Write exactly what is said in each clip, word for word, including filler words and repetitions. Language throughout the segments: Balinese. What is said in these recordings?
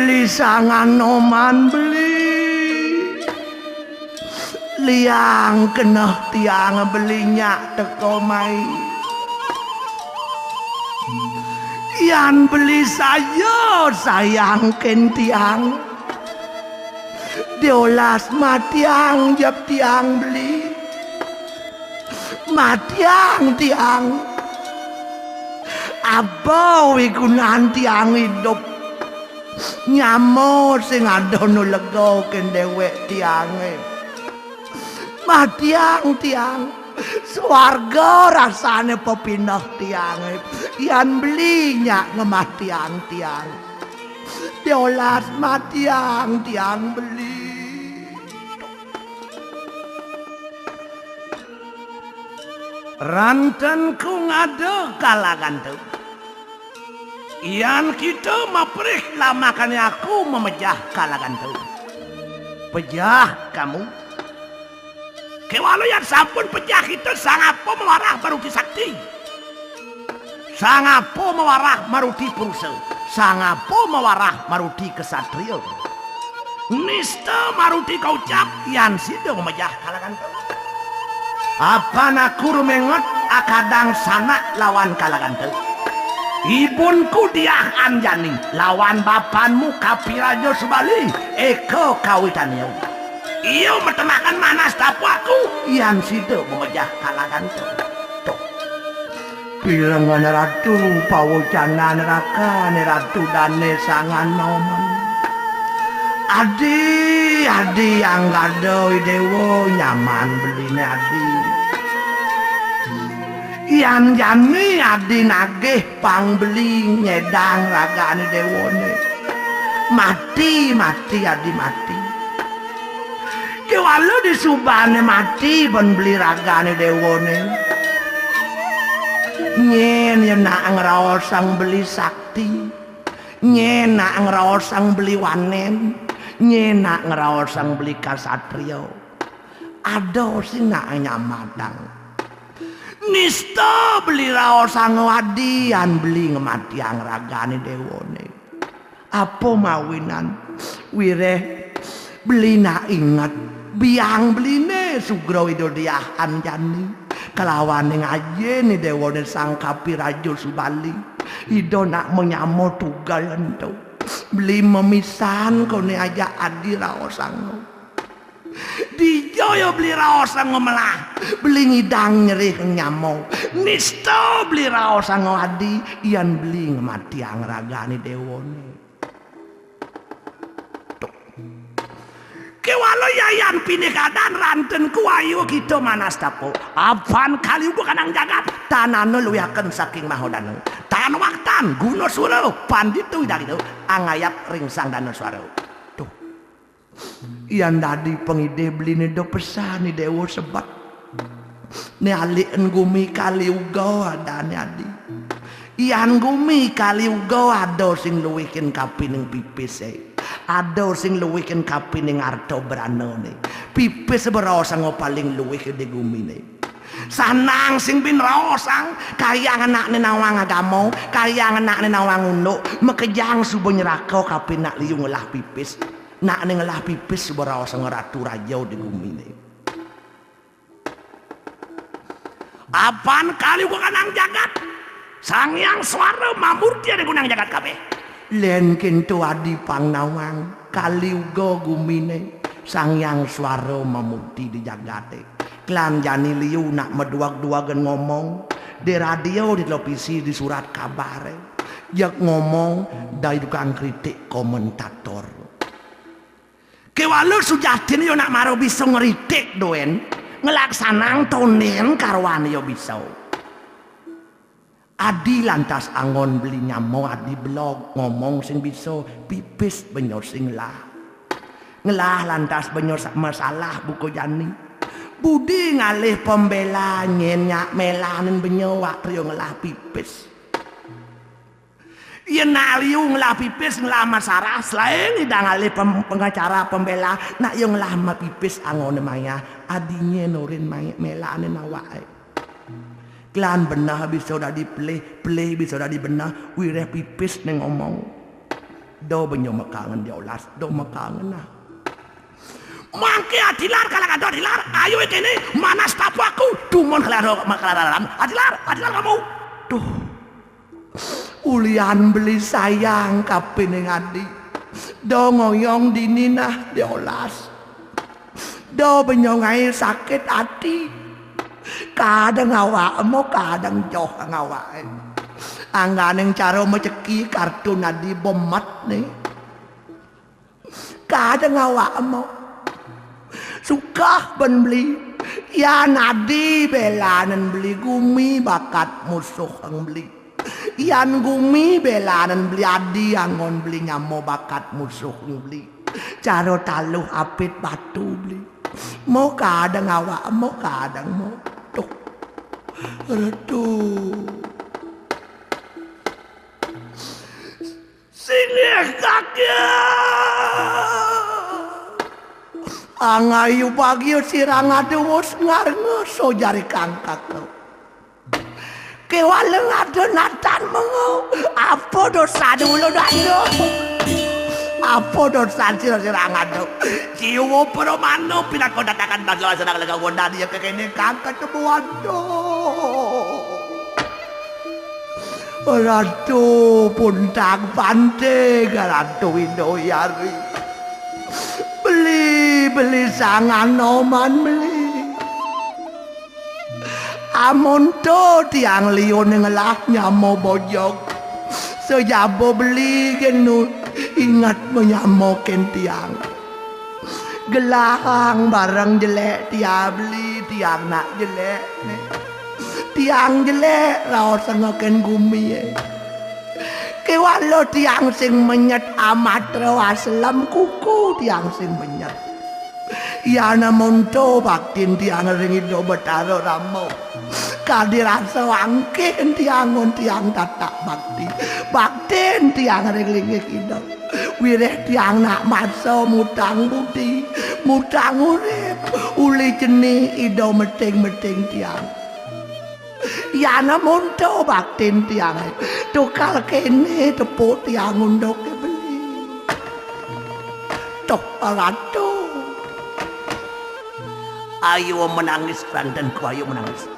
Di sanganoman beli, liang keneh tiang beli nyak teka mai. Yan beli saya sayang ken tiang. Diolas matiang jep tiang beli. Matiang tiang. Apa wigunan tiang idup? Nyama sing ada nu lega ken dewek tiange. Matiang tiang. Swarga rasane pepineh tiange. Yan beli nyak ngematiang tiang. Diolas matiang tiang beli. Rantenku ngada kalagan tu. Yan kita maprih lamakane aku mamejah kalagan tu. Pejah kamu. Kewala yan sampun pejah kita, sangapa mawarah maruti sakti. Sangapa mawarah maruti purusa. Sangapa mawarah maruti ksatria. Nista maruti kaucap yan sida mamejah kalagan tu. Apan aku rumenget akadang sanak lawan kalagan tu. Ibunku Diah Anjani lawan bapanmu Kapiraja Subali eka kawitania. Iya metemakan manas tapaku yan sida mamejah kalagan tu. Tuh. Pirengan ratu pawacanan rakane ratu dane sanganoman. Adi, adi anggada idewa nyaman beline adi. Yan jani adi nagih pang beli nyedang ragane dewane. Mati, mati, adi mati. Kewala disubane mati ben beli ragane dewane. Nyen ya nak ngraosang beli sakti. Nyen nak ngraosang beli wanen. Nyen nak ngraosang beli kasatria. Ada sing nak nyamatang. Nista beli raosang adi yan beli ngematiang ragane dewane. Apa mawinan? Wireh beli nak inget biang beline sugra Ida Diah Anjani kalawaning ajine dewane Sang Kapiraja Subali. Ida nak manyama tugel ento. Beli mamisan kone ajak adi raosang. Dija ya beli raosang melah, beli ngidang nyerih nyama. Nista beli raosang adi, yan beli ngematiang ragane dewane. Tuh. Kewala yayan pinih kadan rantenku ayu kita manas tapo. Apan kali uga kanang jagat, tanana luwihaken saking mahodana. Tan waktan, guna sura, pandita widalina, angayat ring sang dana swara. Tuh. Yan dadi pangidih beline da pesan Dewa sebet. Ne aliken gumi kali uga adane adi. Yan gumi kali uga ada sing luwihin kapining pipise. Ada sing luwihin kapining arta branane. Pipis beraosanga paling luwih di gumine. Sanang sing bin raosang, kayang anakne nawang agama, kayang anakne nawang unduk, makejang suba nyeraka kapinak liu ngelah pipis. Nak ning ngelah pipis suba raosanga ratu raja di gumine. Apan kali uga kanang jagat. Sang Hyang Swara mamurti ane gunang jagat kabeh. Len kintu adi pang nawang, kali uga gumine. Sang Hyang Swara mamurti di jagate. Klan jani liu nak maduag-duagan ngomong. Di radio, di televisi, di surat kabare. Jeg ngomong, dadi tukang kritik komentator. Kewala sujatine ya nak mara bisa ngritik doen, nglaksanang tonden karoane ya bisa. Adi lantas anggon beli nyama adi belog ngomong sing bisa pipis benya sing ngelah. Ngelah lantas benya sa-, masalah buka jani. Budi ngalih pembela nyen nyak melanin benya wak trio ngelah pipis. Yen nak liu ngelah pipis, ngelah masarah, selain ida ngalih pem-, pengacara pembela, nak ya ngelah ma-, pipis anggone maya, adinye nurin maya, melane nawake. Klan beneh bisa dadi pelih, pelih bisa dadi beneh, wireh pipis ning ngomong. Do benyo makangen diolas, do makangen nah. Mangke adilar kalah kado adilar, ayo kene manas tapaku, dumon kalah do makalaran. Adilar, adilar kamu. Duh. Ulian beli sayang kapining adi. Do ngoyong dini nah diolas. Do benyo ngae sakit ati. Kadang awak emo, kadang joh ngawake. Angganing cara meceki kartun adi bemet ne. Kadang awak emo. Sukah ben beli. Yan adi belanen beli gumi bakat musuh eng beli. Yan gumi belanen beli adi angon beli nyamo bakat musuh eng beli. Cara taluh apit batu beli. Mo kadang awak, mo kadang mo. Tuh. Retu. Singgih kakya. Angayu bagya sirang adu wus ngarnga sojari kangkak. Kewala ngada natan mengo. Apa dosa dulu dado? Apa dosa sira-sira ngada? Jiwa pramana pinaka datakan bagawa senang lega wonda dia kekene kangka tebuan do. Ratu puntang panting Ratu Widoyari. Beli, beli sangan noman beli. Amun to tiang liu ngelah nyamo bojog. Sejaba beli kenu ingat menyamo ken tiang. Gelahang bareng jelek tia beli tiang nak jelek ne. Tiang jelek raos ngeken gumi e. Kewala tiang sing menyet amatra aslem kuku tiang sing menyet. Yana monto baktin tiang ring Ida Betara Rama. Kadi rasa wangkih tiang ngon tiang tatak bakti. Baktin tiang ring linggih Ida. Wireh tiang nak masa mutang budi, mutang urip, uli jeni Ida meting-meting tiang. Yana monto baktin tiang. Tukal kene tepuk tiang unduke beli. Toh ratu. Ayo menangis, Ranten ku, ayo menangis.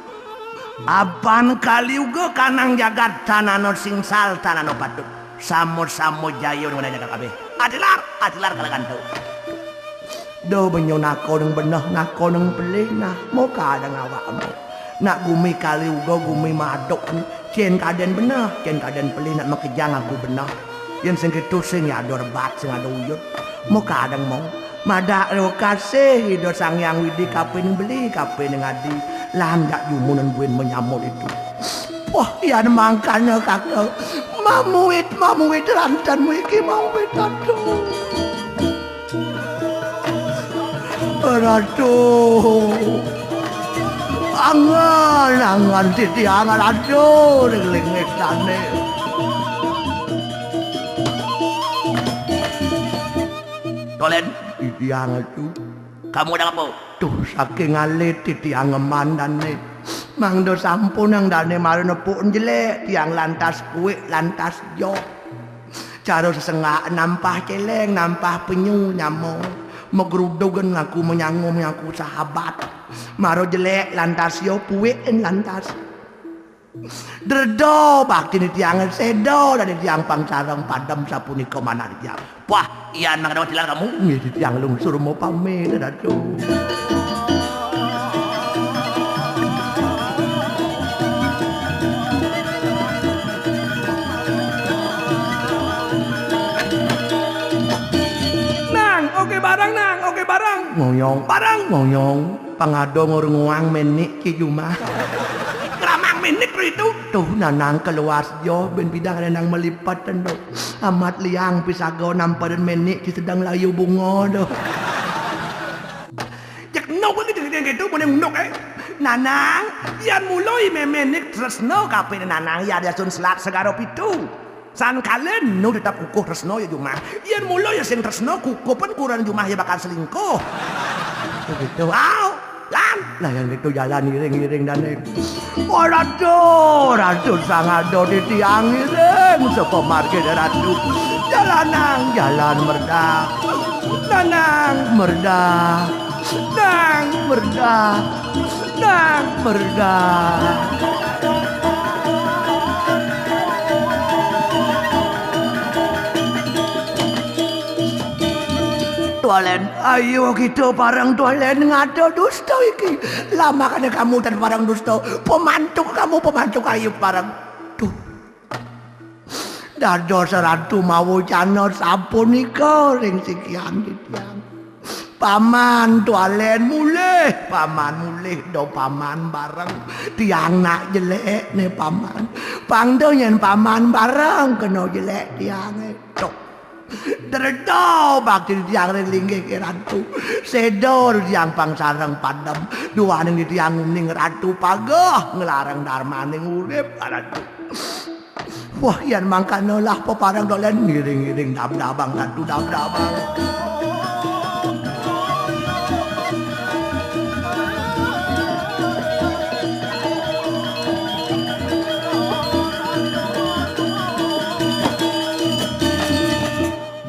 Aban kaliuga kanang jagat tanana singsal tanana patut. Samo-samo jaya nang jagat kabeh. Adilar, adilar kalagan tau. Do benyo nakoneng beneh, nakoneng pelih nah, mo kadang awakmu. Nak gumi kaliuga, gumi maduk, cen kaden beneh, cen kaden pelih nak makejang aku beneh. Yen sing ketu sing ada rebat, sing ada uyut. Mo kadang mo. Madak rewa kasih Ida Sang Hyang Widi kapining beli, kapining adi. Lan jak jumunen buin menyamut itu. Wah, yan mangkana kaka. Mamuit, mamuit rantenmu iki mamuit, aduh. Ratu. Angan, angan titiang, aduh, ring lingitane. Tolen. Titiang itu. Kamu ada apa? Tuh, saking alit titiang ngemandane. Mangda sampun nang dane mara nepuk jelek, tiang lantas kuik, lantas jok. Cara sesengak nampah celeng, nampah penyu nyama. Megrudugen ngaku menyangu, mengaku sahabat. Mara jelek lantas yo puikin lantas. Dreda bakti ni tiang seda dan tiang pang sareng padem sapunika manah tiang. Wah, iya nang dawet tilar kamu. Nggih tiang lungsur mau pamit, Ratu. Nang, oke barang, Nang, oke barang. Ngoyong. Barang. Ngoyong. Pangado ngurunguang menik ki jumah. Keramang menik tu itu. Tuh nanang keluas jo ben bidang ada nang melipat tendo. Amat liang pisago nampadan menik ki sedang layu bungo do. Cek nok ni dengan gitu boleh nok eh. Nanang, yan mulai memenik tresno kape nanang ya ada sun selat segaro pitu. Sangkalen nu tetap kukuh tresno ya jumah. Yen mula ya sing tresno kukuh pen kurang jumah ya bakal selingkuh. Begitu. Au, lan. Nah yang itu jalan iring-iring dan iring. Oh, ratu, ratu sang ada di tiang iring. Sapa margine ratu. Jalan Tanang jalan merdah, tanang merdah, nang merdah, nang merdah. Tualen, ayo kita pareng Tualen ngada dusta iki. Lama kene kamu tan pareng dusta. Pemantuk kamu, pemantuk, ayo pareng. Duh. Dados ratu mawacana sapunika ring sikian titiang. Paman Tualen mulih, paman mulih, do paman bareng tiang nak jelek ne paman. Pang do yen paman bareng kena jelek tiange. Duh. Dreda bakti tiang ring linggih ke ratu. Seda tiang pang sareng padem. Duaning tiang uning ratu pageh nglarang darmaning urip ratu. Wah, yan mangkana lah pepareng dolen ngiring-ngiring dab-dabang ratu dab-dabang.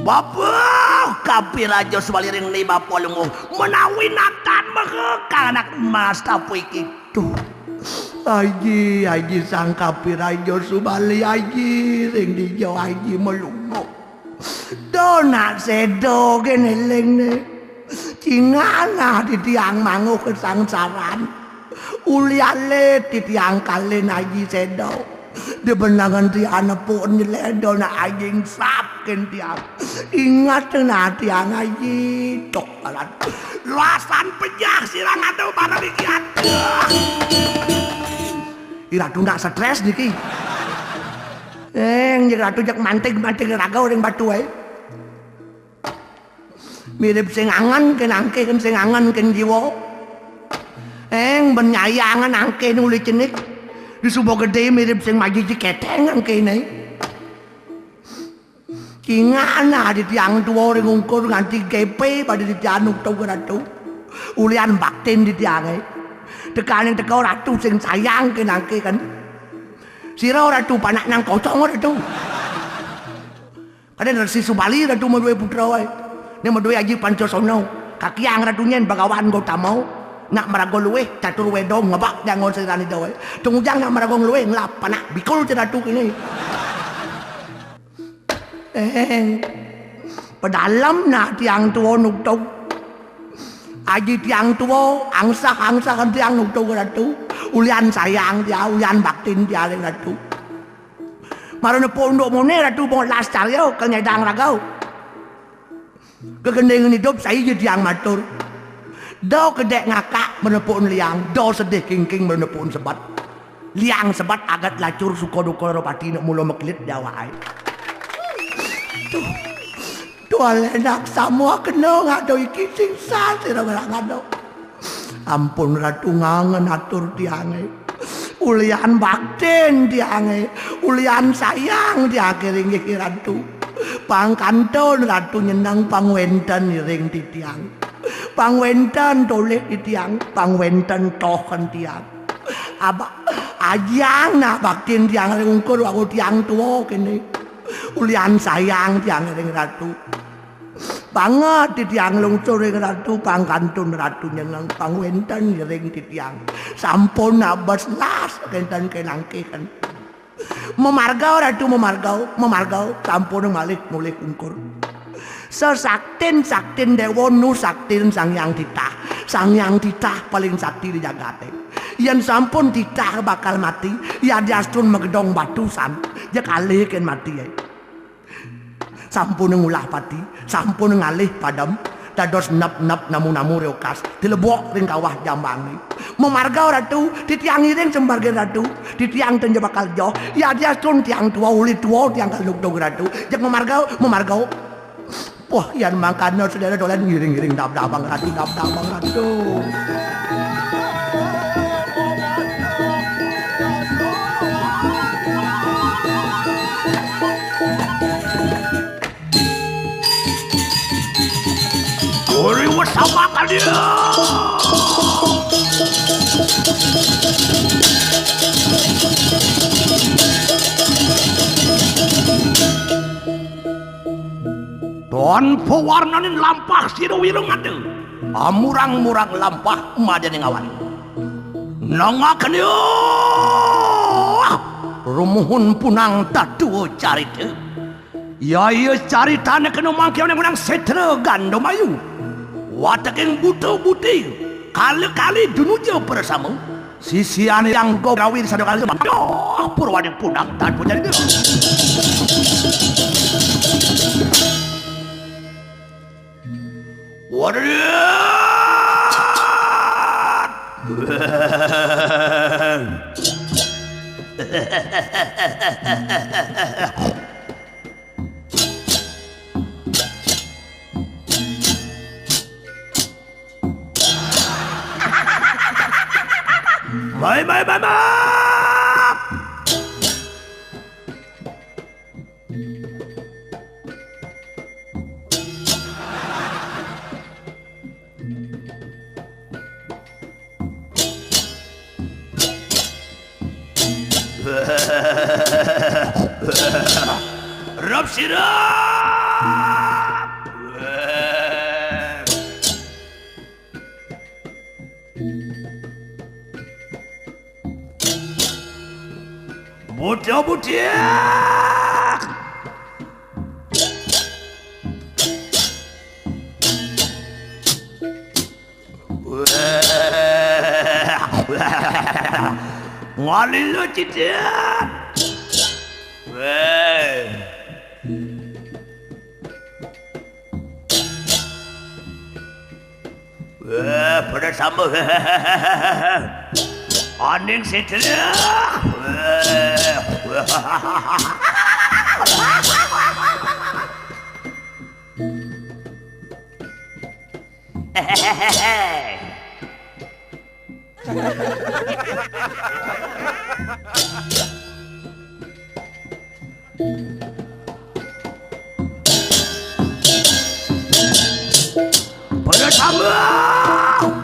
Bapa, kapi raja swaliring ni bapa lungguh, menawi natan mega kang anak emas tapu iki. Duh. Aji, aji sang kapi raja Subali, aji ring dija aji melungguh. Do nak seda gen elingne. Cinganah titiang manguh kesangsaran. Uli alit titiang kalin aji seda. Dibenangan tiang nepuk nyeleda nak aji sap ken tiang. Ingat nah tiang aji. Tok alat. Luasan pejah sirang ada barang iki aduh. Iratu nak stres niki. Eng, jek ratu jek manting-manting raga ring batu ae. Mirip sing angen ken angkih ken sing angen ken jiwa. Eng, ben nyayangan angkih nuli cenik. Di suba gede mirip sing majiji keteng angkihne. Kingana di tiang tua ring ungkur nganti gepe pada di tiang nukta ratu. Ulian baktin di tiange. Tekaning teka ratu sing sayang ken angkih kan. Sira ratu panak nang kocong ratu. Kadang Resi Subali ratu maduwe putra wae. Ne maduwe aji Pancasona. Kakiang ratu nyen Bagawan Gotama. Nak maraga luwih catur weda ngebak jangon sirani dawe. Tungujang nak maraga luwih ngelap panak bikul ti ratu kini. Eng. Pedalem nak tiang tua nukta. Aji tiang tua, angsah-angsahan tiang nukta ratu. Ulian sayang tiang, ulian baktin tiang ring ratu. Mara nepuk unduk mune ratu bongot las carya kenyedang ragau. Kegendingan idup sai je tiang matur. Da kedek ngakak menepuk liang, da sedih kingking menepuk sebat. Liang sebat agat lacur suka duka lara pati nek mula meklit di awake. Duh. Duh, alenak samua kena ngado iki singsan sira ngerak ngado. Ampun ratu ngangen atur tiange. Ulian baktin tiange, ulian sayang tiange ringgih ratu. Pangkantun ratu nyeneng pangwenten iring titiang. Pangwenten tolih titiang, pangwenten tohen tiang. Abah, ajang nak baktin tiang ring ungkur wau tiang tua kene. Ulian sayang tiang ring ratu. Banget titiang lungsur ring ratu, pangkantun ratu nyeneng pangwenten ring titiang. Sampun abes las kenten kenangkihen. Memarga ratu, memarga, memarga, sampun malih mulih ungkur. Sesaktin-saktin dewa nu saktin Sang Hyang Titah. Sang Hyang Titah paling sakti di jagate. Yen sampun titah bakal mati, yadiastun magedong batu san, ja kalih ken mati ae. Sampun ngulah pati, sampun ngalih padem, dados nep-nep namu-namu reokas, dilebok ring kawah jambange. Memarga ratu, titiang iring semargin ratu, titiang ten ja bakal joh, yadiastun tiang tua, uli tua tiang kal nukdug ratu, jeg memarga, memarga. Wah, yan mangkana sedera dolen ngiring-ngiring dab-dabang ratu, dab-dabang ratu. Ori wes sama kali. Tanpa warnaning lampah sira wirung ada. Amurang-murang lampah madaning awan. Nangakenya rumuhun punang tatua carita. Yaya caritane kena mangke oneng-oneng setra gandum ayu. Wateking buta buti, kala-kali dunuja prasama. Sisiane yang gawi sadakala purwaning punang tanpa jari. Waduh. Mai, mai, mai, mai. Rep sirep. Buta buta. Ngalila cicit. Weh. Weh, pada sama. Aning setra. Weh. Prasama!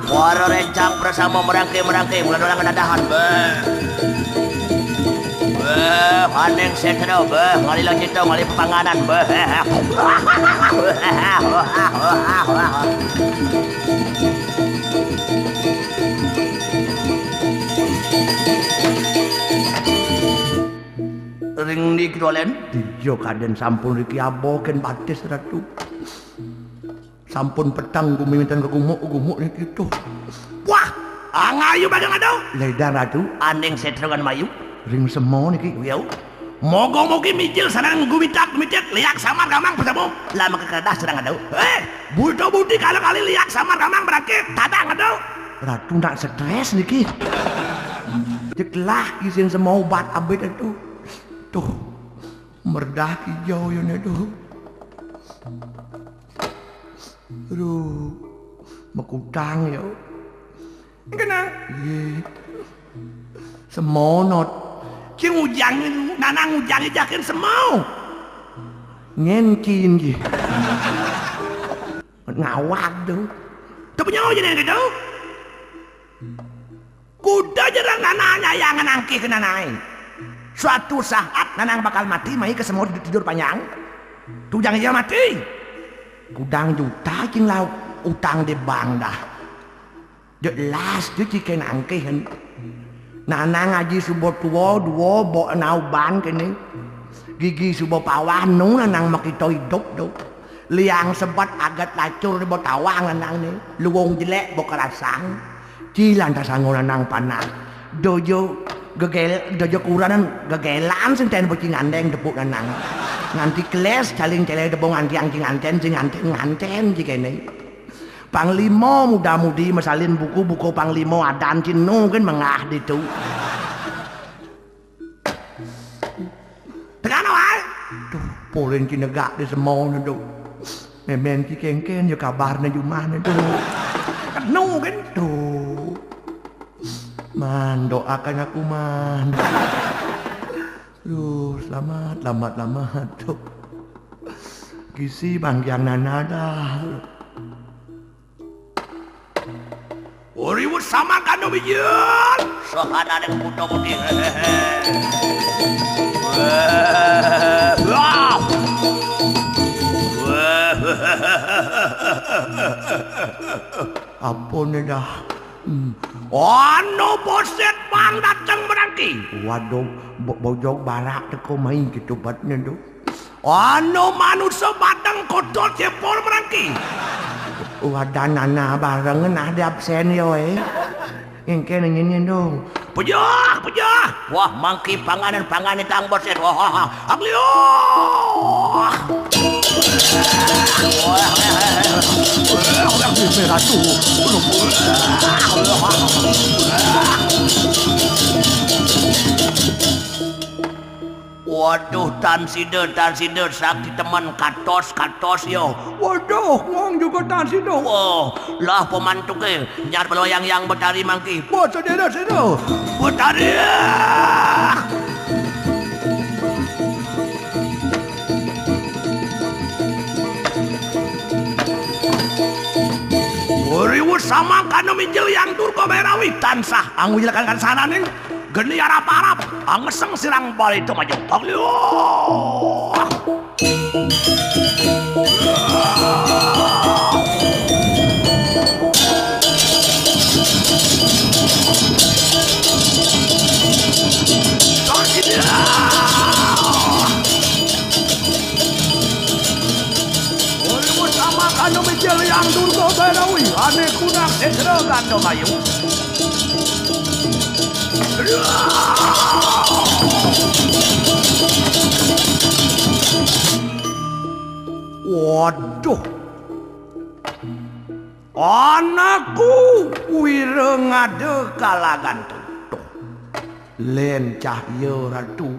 Para rencang prasama merangke-merangke, mula dolangan dadahan, beh. Beh, aning setra, beh, ngalila cita, ngalih pepanganan, beh. Ring niki dolen? Iya, kaden sampun riki aboken batis, Ratu. Sampun peteng gumi wenten gegumuk-gumuk niki, tuh. Wah, angayu bagang ado. Ledang, Ratu. Aning setra ngan mayu. Ring sema niki. Iya. Moga-mogi mijil sareng gumitak-gumitik, liak samar gamang pesemu. Lah maka kedah sareng ado. Eh, buta buti kala-kali liak samar gamang berakit, tadang ado. Ratu nak stres niki. Cek lah isin sema obat abet itu. Tuh, merdah kijau ya ne tuh. Aduh, makutang ya. Kena. Iya. Semonot. Cing ujang, nanang ujang ijakin semau. Ngenkin ji. Ngawag tu. Tepunya aja nih gitu. Kuda jerang nananya yang nangkih ke nanai. Suatu saat nanang bakal mati, mai ke semua tidur, tidur panjang. Tujang iya mati. Kudang juta cing lauk utang di bank dah. Jelas tu cike nangkih kan. Nanang aji suba tua, dua bo nau ban kene. Gigi suba pawah nu nanang makita idup tu. Liang sebet agat lacur di bo tawang nanang ni. Luung jelek bo kerasang. Ci lantas anggo nanang panah. Dojo gegel, dojo kuranan gegelan sing ten bo cingandeng tepuk nanang. Nganti keles caling cele debo ngantiang cinganten, cinganten, nganten ci kene. Panglima muda-mudi mesalin buku, buku panglima adan ci nu kan mengah ditu. Tengah no, ai. Tuh, polin ci negak di semau ne, tuh. Memen ci kengken ya kabar ne jumah ne, tuh. Kenu kan, tuh. Man, doakan aku, man. Duh, selamat, selamat, selamat, tuh. Gisi bangkiang nana dah. Uriwut sama kanu bijil. Sahananing buta putih. Wah. Wah. Wah. Apa né dah? Hmm. Ana boset mang dateng merangki. Waduh, bo-, bojog barak teko main gitu batnya tu. Ana manusa bateng kodot jepol merangki. Wadah nana barengan ada absen yo, eh. Engke nyenyen dong. Pejah, pejah. Wah, mangki panganan-panganan tang boset. Wah, wah, wah. Aglio. Wah, wah, wah, wah. Ratu. Waduh, tan sida, tan sida, sakti temen, katos, katos, yo. Waduh, ngong juga tan sida. Wah, lah pemantuke, nyar peloyang yang betari mangki. Wah, sedera, sedera. Betari. Riwut sama kana mijil yang Durga Bairawi tansah angwilakan kan sananing. Geni arap-arap, angeseng sirang bali itu maju. Aglio. Urip utama kanu mijil yang Durga Bairawi, ane kunak setra gandong ayu. Waduh. Anakku wira ngada kalagan tutuh. Len cahya ratu.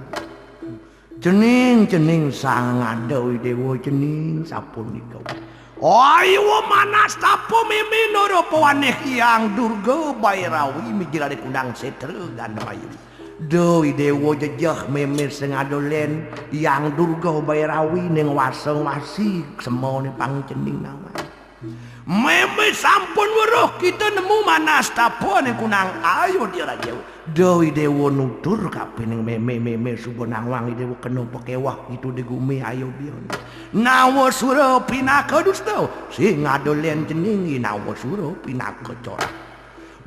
Cening, cening sang ngada Dewa cening sapunika. Ayo manas tapa meme nara pawanih Hyang Durga Bairawi mijil ade kundang setra gandeng ayu. Duh, Dewa jejeh meme sing ada len Hyang Durga Bairawi ning waseng wasi semone pang cening nawang. Meme sampun weruh kita nemu manas tapa ning kunang ayo dia raja. Duh, Dewa nutur kapining meme, meme suba nawang Dewa kena pakewah itu di gumi ayo dia. Nawa sura pinaka dusta, sing ada len cening nawa sura pinaka corak.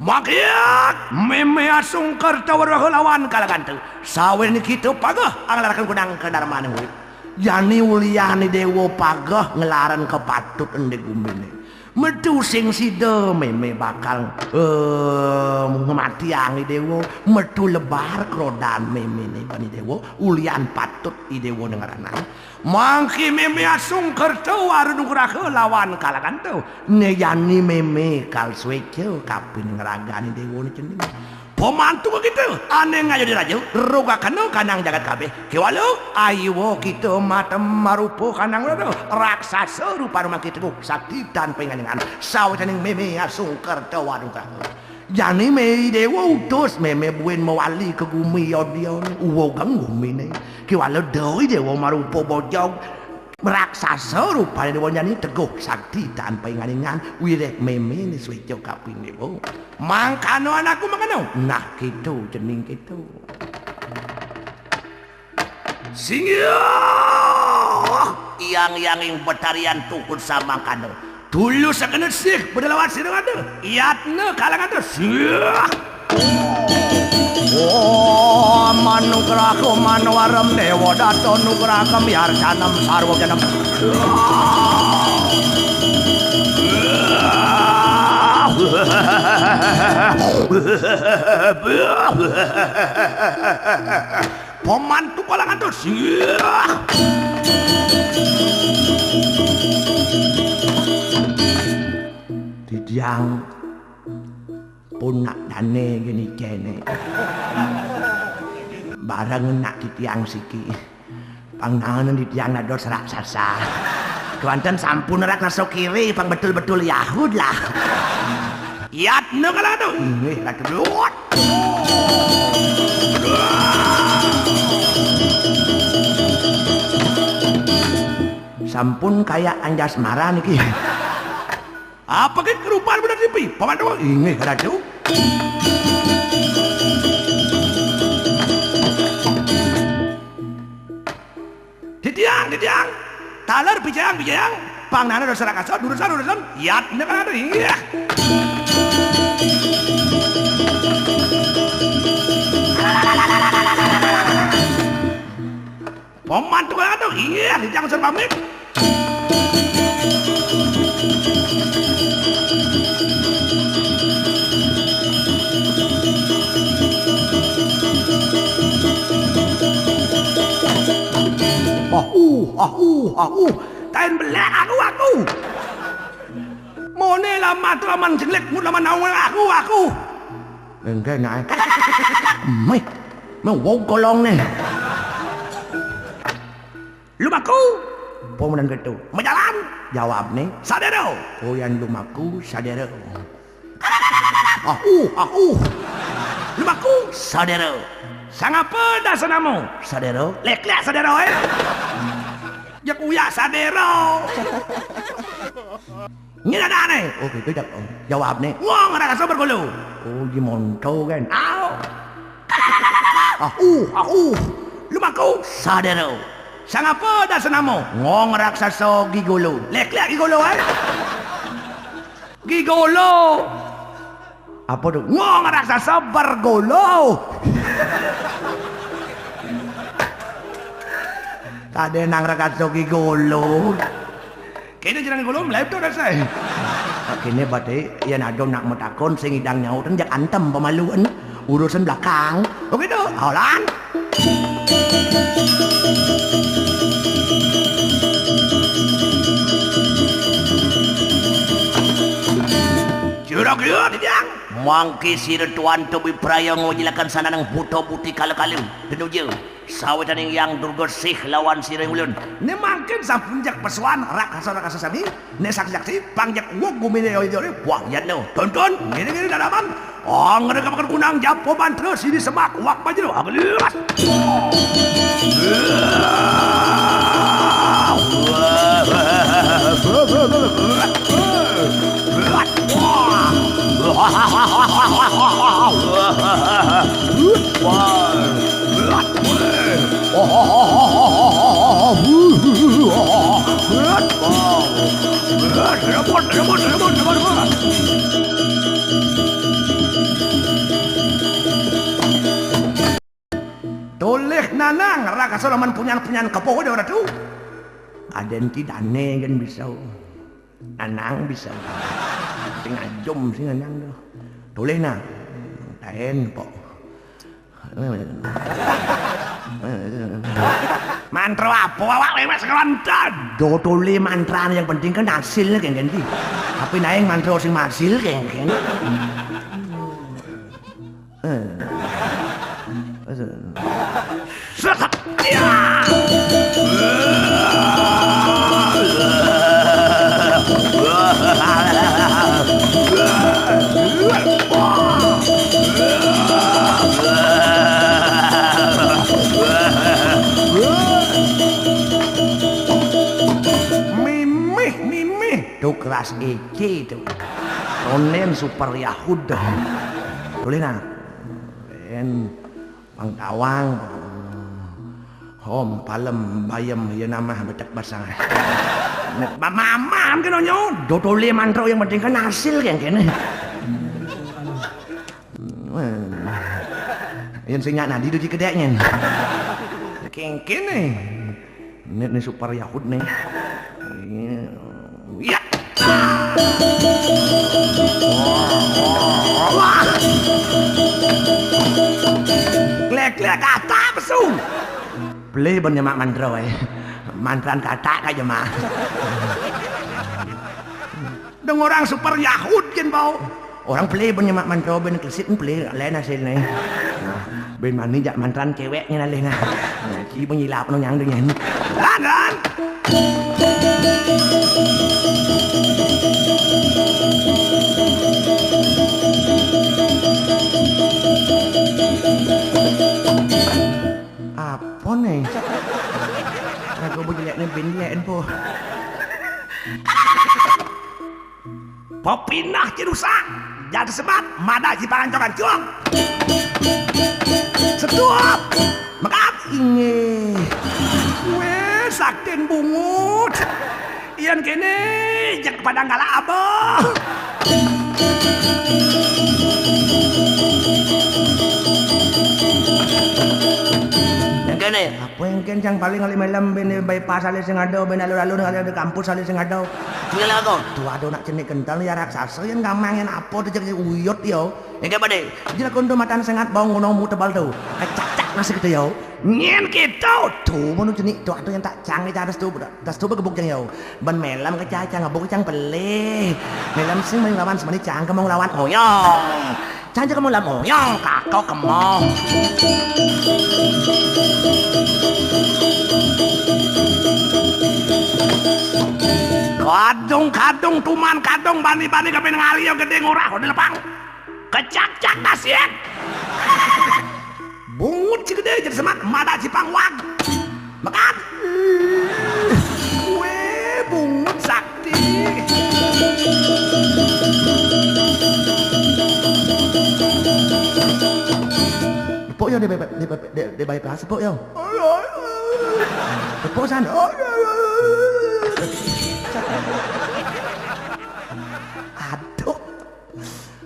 Makiat meme asung kerta weruh lawan kalaganta. Sawen kita pageh anglaraken kunang kadarmane urip. Jani uliane Dewa pageh ngelaren kepatut ende gumine. Metu sing sida meme bakal, eh, ngematiang Dewa, metu lebar kerodan memene bani Dewa, ulian patut Dewa nengeranang. Mangki meme asung kerta waru nugraha lawan kalaganta. Ne jani meme kal sueca kapin ngragane Dewa ne cening. Pemantu kita ane ngayu di raja, rogakana kanang jagat kabeh. Kewala, ayuwa kita matem marupa kanang rada, raksasa rupa rumah kita sakti tanpa ingan-ingan. Sawicaning meme asung kerta waru nugraha. Jani mei Dewa utus meme buin mewali ke gumi yodion uwogeng gumine. Kiwala doi Dewa marupa bojog raksasa rupane Dewa jani teguh sakti tanpa ingan-ingan wireh meme ni sueca kaping Dewa. Mangkano anakku mangkano. Nah, kitu cening kitu. Singgih! Yang-yanging betarian tukut samangkana. Tulus sakena sih, bedalawan sira ada. Yatna kalangana. Singgih! Om anugraham anwarem Dewa Datta nugraham yarcanam sarwa janam. Pemantu kalangan tuh. Siah. Titiang punak dane geni kene. Bareng nak titiang siki. Pangnaon titiang dados raksasa. Kewanten sampun rak nasa kiri, pang betul-betul Yahud lah. Yatna kala tu. Inggih, Ratu Luwut. Sampun kaya Anjasmara niki. Apa ke kerupan bener tipi? Paman Dewa. Inggih, Ratu. Titiang, titiang. Taler bijayang, bijayang. Pangnana dosa rakasa, durusan, durusan. Yat, ini kan ada. Iya. Pemantu kan ada. Iya, di jangan serba mik. Ah, uh, ah, uh, ah, uh. Tain belek aku, aku. Mone lamat laman jelek, mut laman naung aku, aku. Enggak, nak. Meh. Meh, wow, kolong nih. Lumaku. Pemenan gitu. Majalan. Jawab nih. Sadero. Oh, yang lumaku, sadero. Ah, uh, ah, uh. Lumaku, sadero. Sangapa dasanamu? Sadero. Lek-lek sadero, eh. Ya kuya sadero. Ngene ane. Oh, gitu, Cak. Jawab nih. Wong rakasa bergulu. Oh, di monto kan. Au. Ah, uh, ah, uh. Lumaku, sadero. Sangapa dasanamu? Ngong raksasa gigolo. Lek-lek gigolo, eh. Gigolo. Apa tuh? Ngong raksasa bergolo. Tadi nang raksasa gigolo. Kene jeneng gigolo mlayu tuh rasanya. Kene berarti ya nado nak matakon sing idang nyaut, jak antem pemaluan. Urusan belakang. Oke tuh, holan. Jurag liur, Didang. Mangke sira tuan tobi praya ngojelakan sananang buta buti kala-kala. Denuja. Sawetaning Yang Durga sih lawan sira ulun. Ne mangkin sampun jak pesuan raksasa-raksasa sami. Ne saksi-saksi, pang jak uwug gumine ya, ya, ya. Wah, ya no. Tonton, ngene-ngene dalaman. Angger kapakan kunang japo mantra sini semak wak bajro. Agelas. Tolih nanang rakasa laman punyan-punyan kepo deh ora tu. Aden ki dane kan bisa. Nanang bisa. Sing ajum sing nanang tuh. Tolih nah. Taen kok. Mantra apa awak lewat sekelantan? Dotole mantra yang penting kan hasilnya kayak ganti. Tapi naing mantra sing hasil kayak gini. Eh. Sekat. Ya. Mimih, mimih. Tuh kelas E C tuh. Ronen super Yahud. Boleh nah. Ben Bang Tawang. Hom, palem, bayem, ya namah becek basang. Nek ba-, mamam kena nyo, dotole mantra yang penting kan hasil yang kene. Yen sing nyak nadi tu dikedeknye. Kengken nih. Ini, ini super Yahud nih. Iya. Ya. Wah. Klek-klek kata pesu. Beli ben nyemak mantra wae. Mantran kata aja mah. Deng orang super Yahud kin bau. Orang beli ben nyemak mantra ben klesit beli lain hasilnya. Nah, ben mani jak mantran ceweknya nalih nah. Nah, ci ben nyilap no nyang dengan. Lan, lan. Apa nih? Aku bu jelek nih bin jelek info. Pepinah ci rusak. Jadi sebat, mada ci pangancok-ancok. Setup. Mekap. Inggih. Weh, Saktin bungut. Yén kéné, jeg padang galak abah. Yén kéné. Apa yén kén cang paling kali malam bén bypass alih sing ada, bén alun-alun ada di kampus alih sing ada. Tinggal aku. Tuh ada nak cenik kental ya raksasa yén gamang yén apa tuh jeg uyut ya. Yén kéné padé. Jil kundu matan sengat bau ngono mu tebal tuh. Kecak-cak nasi kita ya. Nyén kita. Tuh menu cenik tuh ada yang tak cang kita atas tuh. Das tuh begebuk jang yo. Ban melam ke cacang ngebuk cang pelih. Melam sing main lawan semani cang kemong lawan oyong. Cang cang kemong lawan oyong kakok kemong. Kadung-kadung tuman kadung bani-bani kepin ngari yo gedé ngurah udah lepang. Kecak-cak nasihat. Bungut si gedé jadi semak, mada cipang wag. Mekat. Wé, bungut sakti. Tepuk yo, di, di, di, di bypass tepuk yo. Tepuk san. Aduh.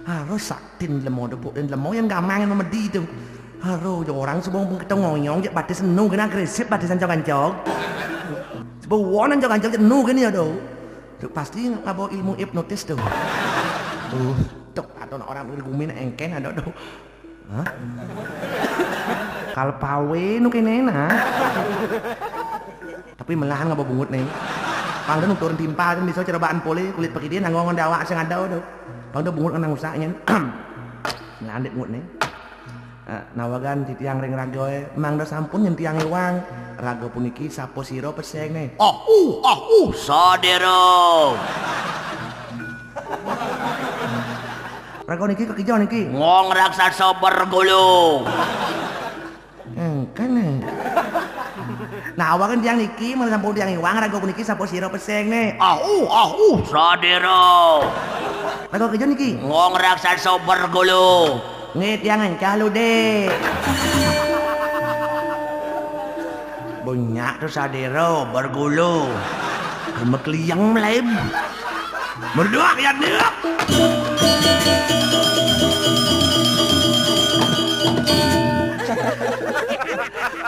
Haro saktin lemo debuk dan lemo yang gamang yang memedi tu. Haro je orang sebong pun kita ngoyong je batis enu kena agresif batis ancok-ancok. Sebong won ancok-ancok je enu kena ya tu. Tu pasti ngabo ilmu hipnotis tu. Uh, tok atau nak orang negeri gumi nak engken ada tu. Hah? Kal pawe nu kene nah. Tapi melahan ngapa bungut nih. Pang dan turun timpal kan bisa cerobaan pole kulit pakidin nanggo ngonde awak sing ada tu. Pang dan bungut nang usahnya. Ngelandik bungut nih. Eh, nawagan titiang ring raga, eh. Mang da sampun nyentiang iwang. Raga puniki sapa sira peseng nih. Oh, uh, oh, uh, sadera. Raga niki kakija niki. Ngong raksasa bergulu. Engken, eh. Nah, awaken tiang niki, mula sampun tiang iwang, raga puniki sapa sira peseng, nih? Ah, uh, ah, uh, sadera. Raga keja niki? Ngong raksasa bergulu. Nggih, tiang encah ludik. Bunyak tu sadera, bergulu. Mekliang melaib. Merduak ya dia.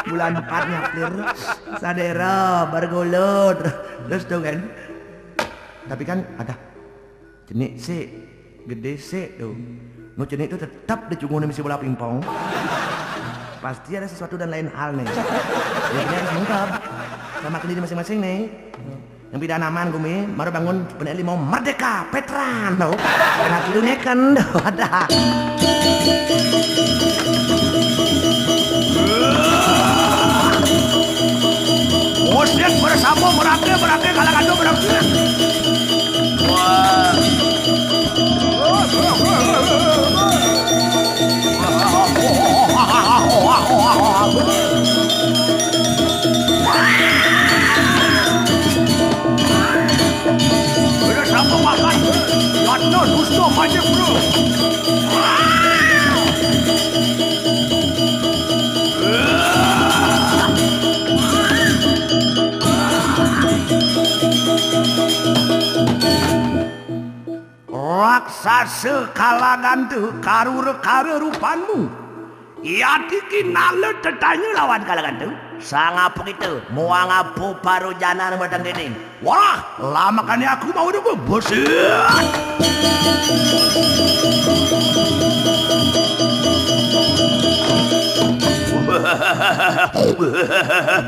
Bulan empat nyaplir. Sadera, bergulu. Terus tu kan. Tapi kan ada cenik sik, gedé sik tu. Nu cenik tu tetep dicunguh nih misi bola pingpong. Pasti ada sesuatu dan lain hal nih. Ya, ini harus mengungkap. Sama kediri masing-masing nih. Yang pindah naman gumi, baru bangun penek limo merdeka, veteran tu. Kena kilu neken tu, ada. Musik bersama merangkai, merangkai, kalangan tu merangkai. Wah. Ada siapa makan? Yatna dusta majik bro. Raksasa Kalaganta, karura-kara rupanmu. Yatiki nala tetanya lawan Kalaganta. Sang apa kita? Muang apa parujanan matang kene? Wah, lamakane aku mau dulu besit.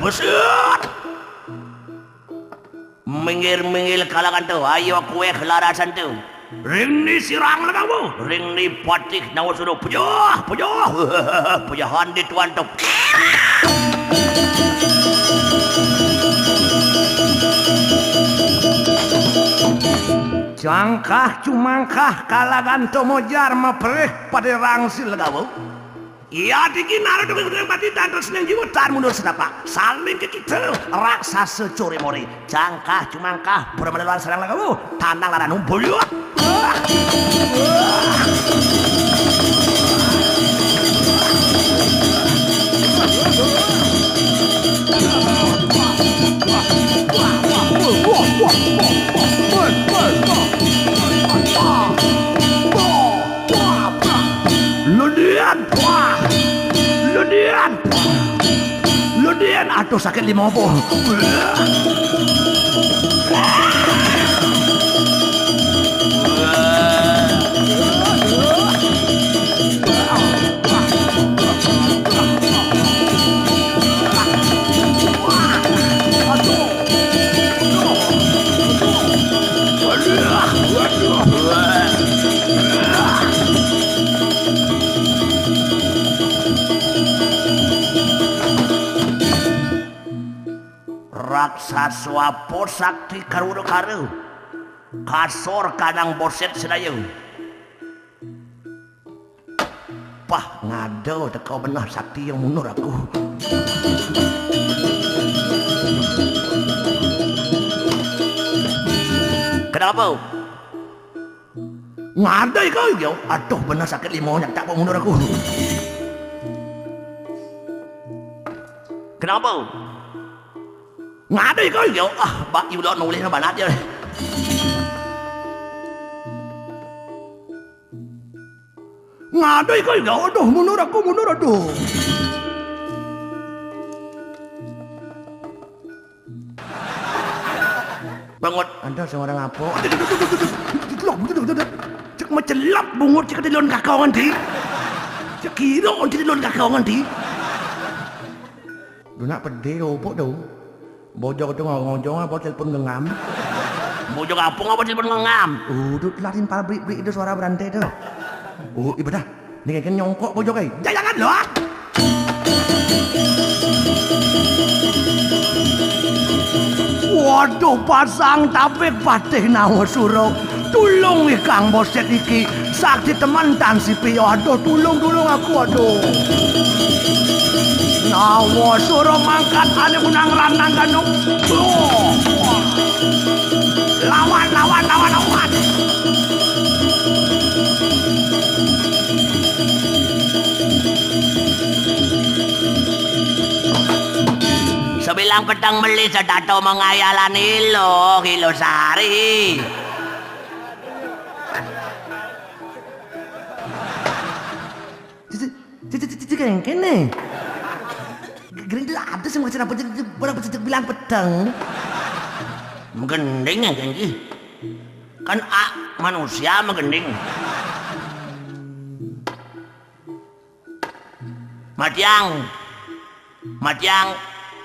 Besit. Minggir-minggir Kalaganta, ayo kowe kelarasan tu. Ring ni sirang legawa, ring ni patih nawa suruh pejah, pejah, pejahan di tuan tu. Jangkah jumangkah Kalaganta mojar mapelih pada rang si legawa. Iya diki nara dukung dukung pati dan terus nang jiwa tan mundur senapak. Saling ke kita raksasa core more. Jangkah jumangkah pura melawan sarang legawa. Tandang laranu buyuk. Duh, sakit lima apa? Raksasa apa sakti karo-karo? Kasor kanang boset sedaya. Pah, ngada teka beneh sakti yang mundur aku. Kenapa? Ngada kau ya? Aduh, beneh sakit lima nyetak kok mundur aku. Kenapa? Ngada kau ya? Ah, bak yu lo nulis banat ya. Ngada kau ya? Aduh, mundur aku, mundur, aduh. Bangun. Ada sing orang apa? Cek macelap bungut cek telon kakak orang di. Cek kira orang telon kakak orang di. Dunak pedih lupuk tu. Bojok tu ngojong apa telepon genggam? Bojok apa ngapa telepon genggam? Uh, tu lari pabrik-brik itu suara berantai tu. Oh, ibadah. Ni kan nyongkok bojok ai. Jangan lo ah. Waduh, pasang tapik patih nawa suro. Tulung ikang boset iki. Sakti teman tan sipi. Aduh, tulung, tulung aku, aduh. Nawa suro mangkat ane menang ranang kanu. Lawan, lawan, lawan, lawan. Sebilang petang meli sedato mengayalan ilo, ilo sari. Cici, cici, cici, cici, kayak kene. Gering tu ada sing macam apa, cici, berapa cici bilang petang? Menggending ya, Genji. Kan a manusia menggending. Matiang. Matiang.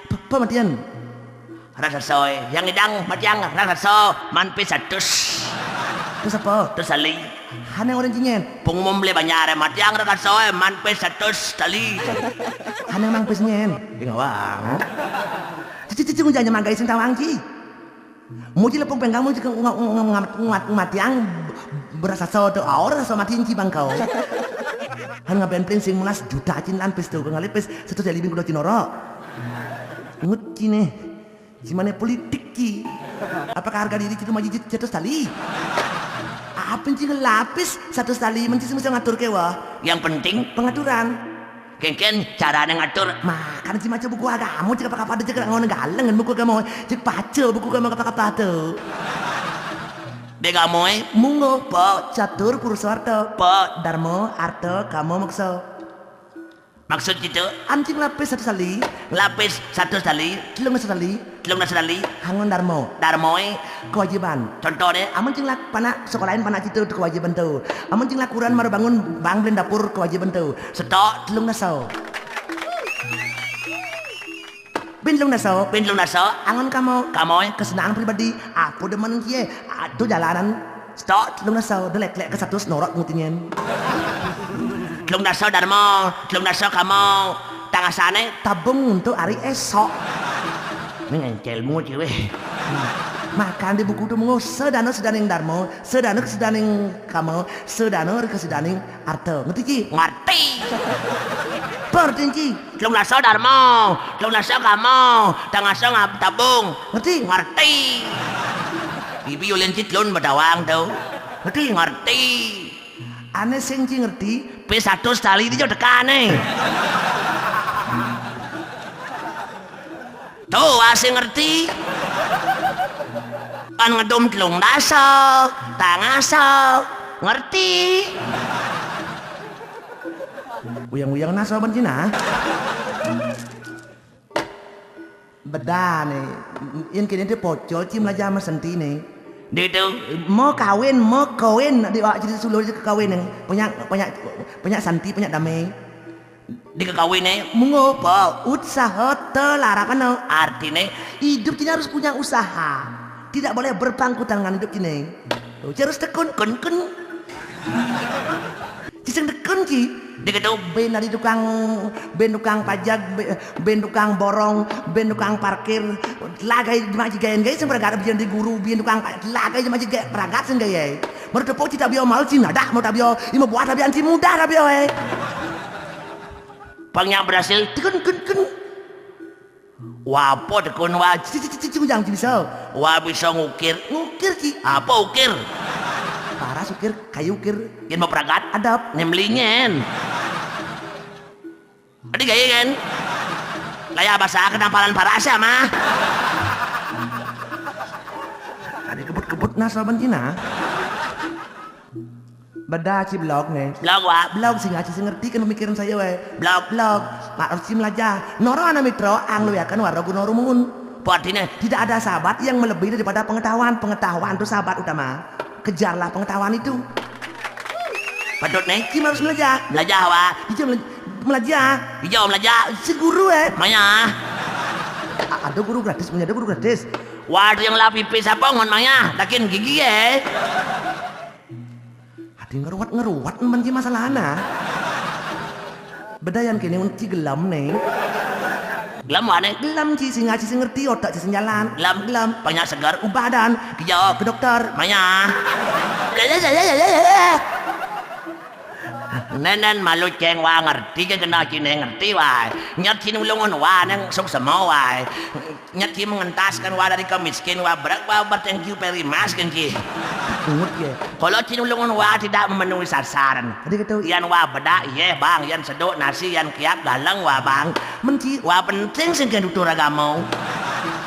Apa, apa matian? Raksasa, eh. Yang idang matiang raksasa manpe satus. Terus apa? Terus tali. Hane orang cinyen. Pengumum le banyak, eh. Matiang raksasa, eh, manpe satus tali. Hane mang pes nyen. Ding awang. Cici, cici, ngujanya manggai sing tawang, ci. Muji lepung penggang muji ke ngat ngat ngat matiang berasa so tu aur so mati ci bangkau. Han ngaben pling sing melas juta cin lan pes tu ngalipis satu seli bing kuda cinoro. Ngut cine. Cimane politik ci. Apakah harga diri citu maji cetus tali? Apa ci ngelapis satu tali menci semua ngatur kewa. Yang penting pengaturan. Kengken carane ngatur. Makan si maca buku agama cek apa-apa cek ngono galeng buku agama cek paca buku agama apa-apa tu. Dek kamu eh. Munggo po catur purusa arta po darma arta kama moksa. Maksud kita? Anjing lapis satu tali. Lapis satu tali. Telung satu tali. Telung satu tali. Hangon darma. Darma eh. Kewajiban. Contoh deh. Amun cing lak panak sekolahin panak citu tu kewajiban tu. Amun cing lak kuran maru bangun bang belin dapur kewajiban tu. Setok telung nasa. Bin telung nasa. Bin telung nasa. Angon kamu. Kamu. Kesenangan pribadi. Apa demen kie? Aduh jalanan. Setok telung nasa. Delek lek ke satu norok ngutinyen. Telung nasa darma. Telung nasa kamu. Tangasane tabung untuk hari esok. Ini ngencel mu ciwe. Makan di buku tu mengo sedana sedaning darma. Sedana kesedaning kamu, sedana ri kesedaning arta. Ngerti ci? Ngerti. Ngerti ci? Telung dasa darma, telung dasa kama, tang dasa ngab tabung. Ngerti? Ngerti. Bibi ulin ci telun badawang tu. Ngerti? Ngerti. Ane sing ci ngerti, pe satus tali di jo tekane. Tuh, asing ngerti. Kan ngedum telung dasa, tang dasa, ngerti. Uyang-uyang nasa ban Cina. Beda ne. Yen kene te pocol ci melajah sama senti ne. Dek tu. Mo kawin, mo kawin, di wak cerita sulur je kekawin ne. Punya, punya, punya santi, punya damai. Di kekawin ne. Mungo po. Usaha telarap ano. Artine? Hidup ini harus punya usaha. Tidak boleh berpangku tangan hidup ini. Ci harus tekun, kun, kun. Ci sing tekun ci. Dek tu. Ben dari tukang, ben tukang pajak, be-, ben tukang borong, ben tukang parkir. Lagai jemaah ci gayen gaye sing peragat, biyen di guru, biyen tukang pa-, lagai jemaah ci gaye peragat sing gaye. Menurut tepuk ci tak bio mal ci nadak, mau tak bio, lima buah tak bio anti mudah tak bio, eh. Pang nyak berhasil, tekun, kun, kun. Wa po tekun wa, ci, ci, ci, ci, ci, ujang ci bisa. Wa bisa ngukir, ngukir ci. Apa ukir? Paras ukir, kayu ukir. Yen mau peragat, adep, nemlingen. Adi gaye kan? Laya basa kenampalan paras ya mah. Adi kebut-kebut nas lawan Cina. Beda ci blog ne. Blog wa. Blog sing aci sing ngerti kan pemikiran saya we. Blog, blog. Mak harus ci melajah. Noro ana mitro, ang luyakan waro guno rumun. Artine? Tidak ada sahabat yang melebihi daripada pengetahuan. Pengetahuan tu sahabat utama. Kejarlah pengetahuan itu. Patut ne? Ci harus melajah. Melajah wa. Ijo melaj-, melajah. Ijo melajah. Si guru, eh. Maya. A-, ada guru gratis, punya ada guru gratis. Wa, ada yang lapi pis apa ngon maya? Dakin gigi, eh. Adi ngeruat-ngeruat men ci masalahna. Beda yan kene un ci gelem ne. Gelem wa ne? Gelem ci sing aci sing ngerti otak ci sing jalan. Gelem, gelem. Banyak segar ubadan. Kijo ke dokter. Maya. Nenen malu ceng wa ngerti ke kena cine ngerti wa. Nyat ci nulungun wa neng suk semo wa. Nyet ci mengentaskan wa dari kemiskinan wa berat wa bertengkiu peri mas kan ci. Ungut ye. Kalau ci nulungun wa tidak memenuhi sasaran. Adi kata? Yan wa beda, ye bang, yan seduk nasi, yan kiap galeng wa bang. Men ci. Wa penting sing ke tutur agama.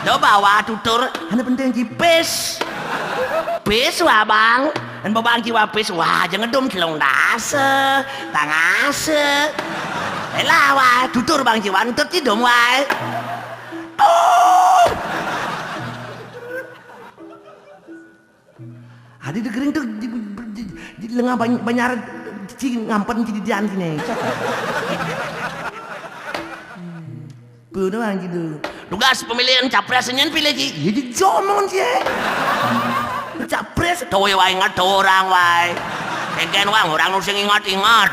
Do bawa tutur. Hana penting ci pis. Pis wa bang. Dan babang ci wa pis wa jangan dom celong dasa. Tangasa. Elah wa tutur bang ci wa entut ci dom wa. Tuh. Adi degering tu di, di, di, di lengah bany-, banyak ci ngampen ci didian sini. Pun doang gitu. Tugas pemilihan capres nyen pilih ci. Iya, ci jomong ci. Capres tu wa ingat orang wa. Kengken wang orang nu sing ingat-ingat.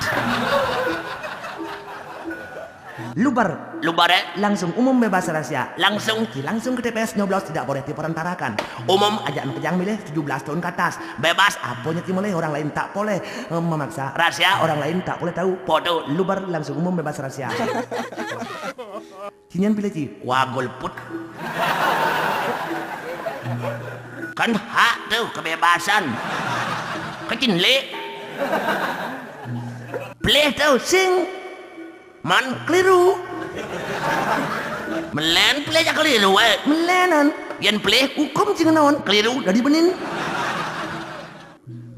Luber. Luber, eh? Langsung umum bebas rahasia. Langsung. Ci langsung ke T P S nyoblos tidak boleh diperantarakan. Umum aja anak kejang milih tujuh belas tahun ke atas. Bebas, apa nyet ci milih orang lain tak boleh, eh, memaksa. Rahasia, orang lain tak boleh tahu. Podo. Luber langsung umum bebas rahasia. Ci nyen pilih ci. Wa golput. Kan hak tu kebebasan. Kecil lek. Pilih tu sing Man keliru. Melen pilih ja keliru, eh. Melenan. Yan pilih hukum sing naon keliru dadi benin.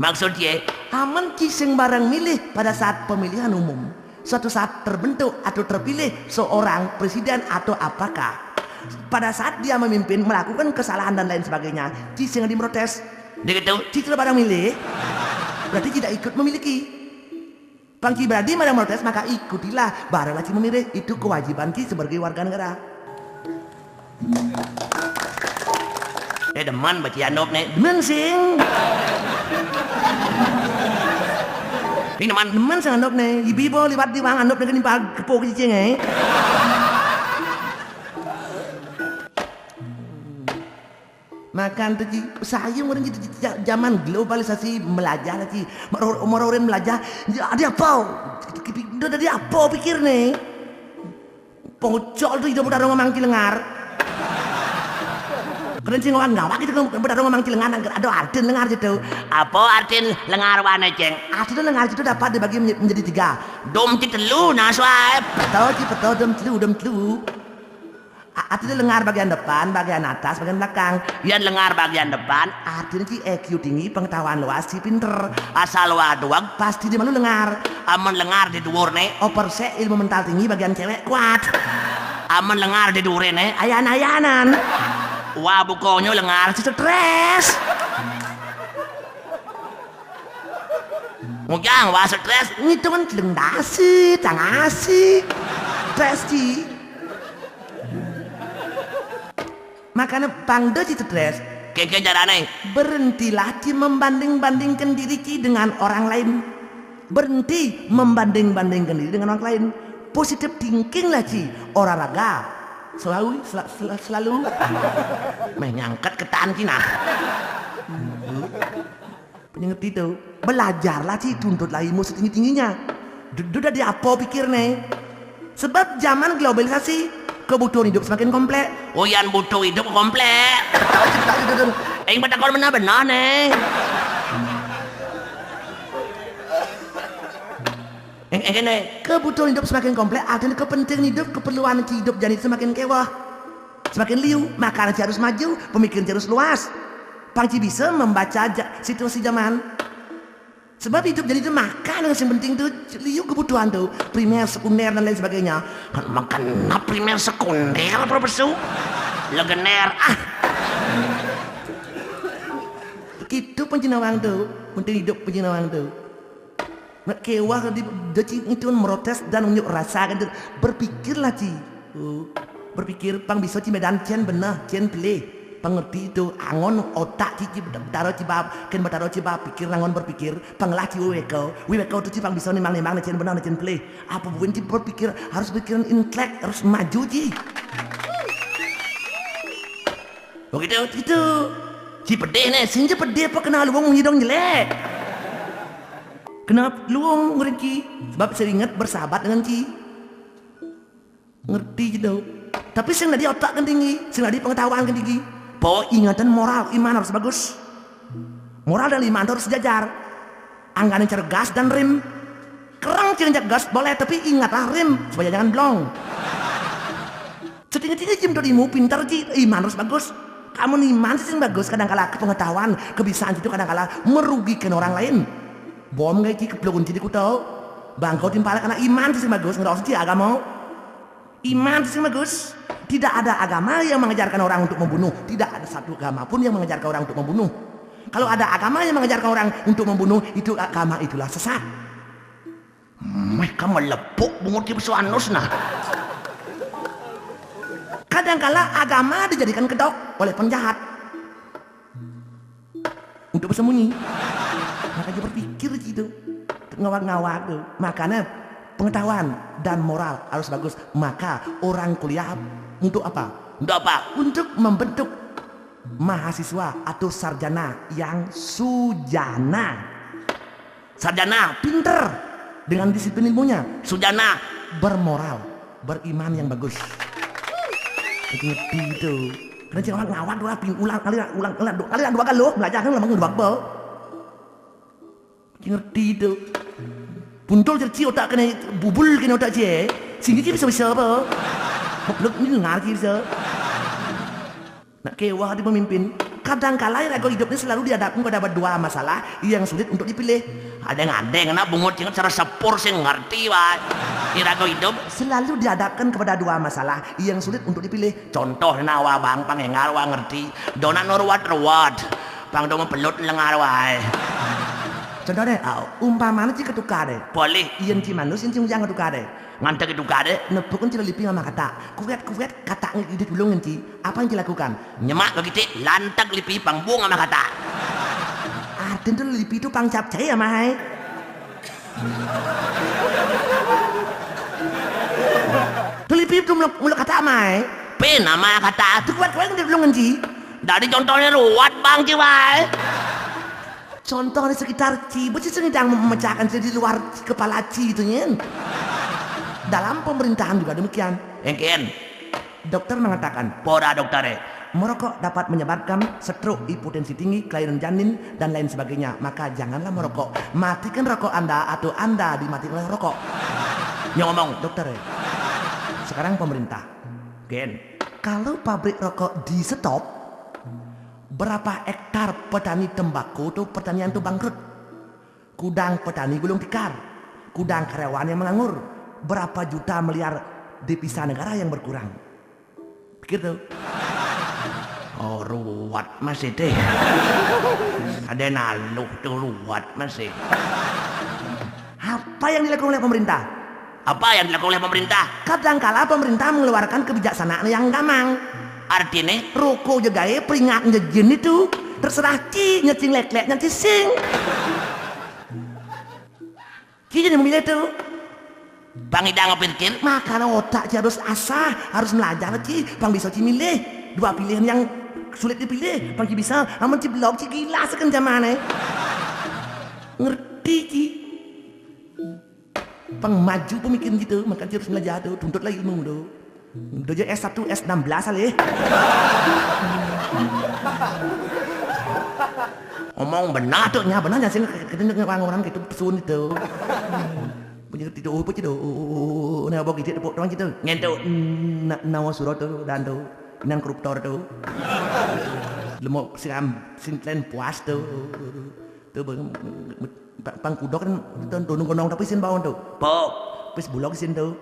Maksud ye, amen ci sing bareng milih pada saat pemilihan umum, suatu saat terbentuk atau terpilih seorang presiden atau apakah pada saat dia memimpin melakukan kesalahan dan lain sebagainya, ci sing diprotes. Begitu. Ci sudah bareng milih, berarti tidak ikut memiliki. Pang ci berani marah protes, maka ikutilah, barulah ci memilih. Itu kewajiban ci sebagai warga negara. Eh, demen baca andop ne. Demen sing. Ini demen, demen sing andop ne. Ibu-ibu liwat di wang andop ne kenimpal kepok cicing, eh. Makan tu ci, sayang orang ci, ci, ci, zaman globalisasi melajah lah ci. Moro-, moro orang melajah, ya, ada apa? Dah, dah, ada apa pikir ni? Pocol tu hidup dah rumah mangki lengar. Keren sih ngawan ngawak itu kan pada rumah mangki lengar, ada artin lengar situ. Apa artin lengar wane, Ceng? Artin lengar situ dapat dibagi menye-, menjadi tiga. Dom ci telu, nah, suai. Betul ci, betul, dom telu, dom telu. A-, artinya lengar bagian depan, bagian atas, bagian belakang. Yan lengar bagian depan, artinya ci I Q tinggi, pengetahuan luas, ci pinter. Asal wa doang, pasti dia malu lengar. Amun lengar di dhuwur ne, oper se ilmu mental tinggi, bagian cewek kuat. Amen lengar di duren, eh, ayan-ayanan. Wah, bukonyo lengar si stres. Ngujang, wah, stres. Ngitungan telung dasi, tang asi. Stres, Ci. Makanya pang do, Ci, stres. Kengkeng carane. Berhentilah, Ci, membanding-bandingkan diri, Ci, dengan orang lain. Berhenti membanding-bandingkan diri dengan orang lain. Positive thinking lah, Ci. Olahraga. Selalu, sel-, sel-, selalu. Meh nyangket ketan, Ci, nah. Pengerti tu. Belajarlah, Ci, tuntutlah ilmu setinggi-tingginya. Du-, duda di apo pikir ne? Sebab zaman globalisasi, kebutuhan hidup semakin komplek. Oh, yan butuh hidup komplek. Eng batakon benar-benar ne. Eng, eng kene. Kebutuhan hidup semakin komplek, artinya kepentingan hidup, keperluan hidup jadi semakin kewah. Semakin liu, makanan harus maju, pemikiran harus luas. Pang ci bisa membaca ja-, situasi zaman. Sebab hidup jadi itu makan yang penting tu, liu kebutuhan tu, primer, sekunder dan lain sebagainya. Kan makan na primer, sekunder, Profesor? Legener, ah. Itu pencinawang tu, penting hidup pencinawang tu. Nak kewah di, di, itu merotes dan unjuk rasa kan tu. Berpikirlah, Ci. Oh, berpikir, pang bisa ci medan cen beneh, cen pelih. Pang ngerti tu, angon otak ci, ci, taro ci bab, ken betaro ci bab, pikir angon berpikir, pang lah ci weko, weko tu ci pang bisa nimbang-nimbang ne cen beneh, ne cen pelih. Apa buin ci berpikir, harus pikiran intelek, harus maju ci. Begitu, gitu. Ci pedih ne, sing ci pedih apa kena luung munyi dong jelek. Kena luung ngerinci, sebab seringet bersahabat dengan ci. Ngerti gitu. Tapi sing tadi otak kan tinggi, sing tadi pengetahuan kan tinggi. Bahwa ingatan moral, iman harus bagus. Moral dan iman harus sejajar. Anggane cergas dan rim. Kerang cing cergas boleh, tapi ingatlah rim, supaya jangan blong. Setinggi-tinggi cim dodimu, pintar ci, iman harus bagus. Kamu iman sih sing bagus, kadang kala pengetahuan, kebiasaan itu kadang kala merugikan orang lain. Bom kayak ci keplok kunci di kuto. Bangkau timpalak karena iman sih sing bagus, ngerasa ci agama. Iman sing bagus. Tidak ada agama yang mengajarkan orang untuk membunuh. Tidak ada satu agama pun yang mengajarkan orang untuk membunuh. Kalau ada agama yang mengajarkan orang untuk membunuh, itu agama itulah sesat. Meh ka melepuk bungut di pesu anus nah. Kadangkala agama dijadikan kedok oleh penjahat. Untuk bersembunyi. Makanya berpikir gitu. Ngawak-ngawak tuh. Makanya pengetahuan dan moral harus bagus. Maka orang kuliah untuk apa? Untuk apa? Untuk membentuk mahasiswa atau sarjana yang sujana. Sarjana, pinter dengan disiplin ilmunya. Sujana, bermoral, beriman yang bagus. Ngerti itu. Karena cing ngawak dua pin ulang kali ulang kali dua kali dua kali belajar kan lama dua bal. Ngerti itu. Buntul cerci otak kena bubul kena otak cie. Sini cie bisa bisa apa? Goblok ini dengar cie bisa. Nak kewah di pemimpin. Kadangkala irago hidup ni selalu dihadapkan kepada dua masalah yang sulit untuk dipilih. Adeng-adeng nak bungut cingat cara sepur sing ngerti wah. Irago hidup selalu dihadapkan kepada dua masalah yang sulit untuk dipilih. Contoh ni nawa bang pangengar wah ngerti. Donat no ruwat-ruwat. Pang dong pelut lengar wah. Contoh deh, au, umpamanya ci ketukar deh. Boleh. Iyan ci manus, iyan ci ujang ketukar deh. Ngantek ketukar deh. Nepuk kan ci lelipi mama kata. Kuat, kuat, kata ngidik dulu ngenci. Apa yang dilakukan? Nyemak begitu, lantak lipi pang buang sama kata. Artin tu lipi tu pang capcai ya, Mai. Tu lipi tu mulak, mulak kata, Mai. Pe nama kata tu kuat-kuat dia belum ngenci. Dari contohnya ruwat bang ci, Mai. Contoh di sekitar ci, beci sing idang memecahkan ci di luar kepala ci itu nyen. Dalam pemerintahan juga demikian. Engken. Dokter mengatakan, pora dokter, eh, merokok dapat menyebabkan stroke, hipertensi tinggi, kelainan janin, dan lain sebagainya. Maka janganlah merokok. Matikan rokok Anda atau Anda dimatikan oleh rokok. Yang ngomong dokter, eh. Sekarang pemerintah. Gen. Kalau pabrik rokok di stop, berapa hektar petani tembakau tu pertanian tu bangkrut? Kudang petani gulung tikar, kudang karyawan yang menganggur, berapa juta miliar Devisa negara yang berkurang. Pikir tuh. Oh, ruwet masih deh. Ada naluh tuh ruwet masih. Apa yang dilakukan oleh pemerintah? Apa yang dilakukan oleh pemerintah? Kadangkala pemerintah mengeluarkan kebijaksanaan yang gamang. Artinya, roko jegae peringat jejin itu. Terserah ci, nyecing leklek, nyanci sing. Ci jadi memilih tuh. Bang Idang pikir, makanya otak ci harus asah, harus belajar ci, bang bisa ci milih. Dua pilihan yang sulit dipilih, bang ci bisa, namun ci belok ci gila sekenjamane. Ngerti ci. Bang maju pemikiran gitu, makanya ci harus belajar tuh, tuntut lagi ilmu tuh. Udah aja S satu, S enam belas kali. Ngomong benar tuh, nya benar nya sing ketemu orang-orang gitu pesun itu. Punya tidur apa gitu. Nah, bawa gitu tepuk doang gitu. Ngentuk na, nawa surat tuh dan tuh. Nang koruptor tuh. Lemo siram sing kalian puas tuh. Tuh bang, pang kudok kan tuh nunggu nong tapi sin bawon tuh. Po, pis bulog sin tuh.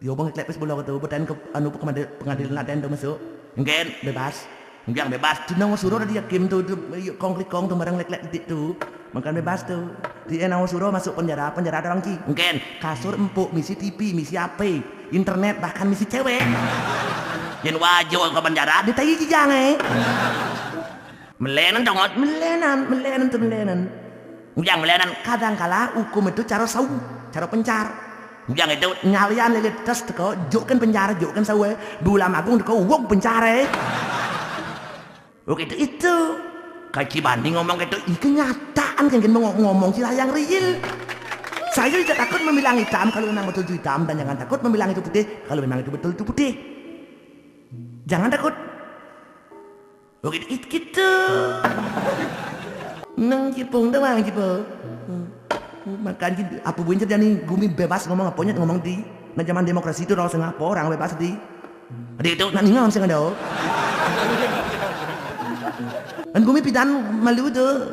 Yo bang klek pis bulog tuh, betan ke anu pengadilan, pengadilan laden tuh masuk. Mungkin bebas. Yang bebas, jeneng suruh dia kim tuh, tuh, yuk, kong klik kong tuh barang lek lek titik tuh. Makan bebas tuh. Di enang suruh masuk penjara, penjara ada orang ci. Mungkin kasur empuk, misi T V, misi H P, internet, bahkan misi cewek. Yen wajo ke penjara, ditai jijang eh. Melenan dong, Ot. Melenan, melenan tuh melenan. Yang melenan kadangkala hukum itu cara sau, cara pencar. Yang itu nyalian lele tes teko, jokin penjara, jokin sawe. Bulam agung teko, wong penjara. Oke, itu, itu. Kaji banding ngomong itu, itu kenyataan kan, kan ngomong, ngomong sih yang real. Saya tidak takut membilang hitam kalau memang betul hitam, dan jangan takut membilang itu putih kalau memang itu betul itu putih. Jangan takut. Oke, itu gitu. Nang cipung doang cipung. Makan gitu. Apa buin jadi gumi bebas ngomong apa nyet ngomong di. Nah zaman demokrasi itu orang Singapura orang bebas di. Di itu nak ningan sing ada. Kan gumi pidan malu tuh.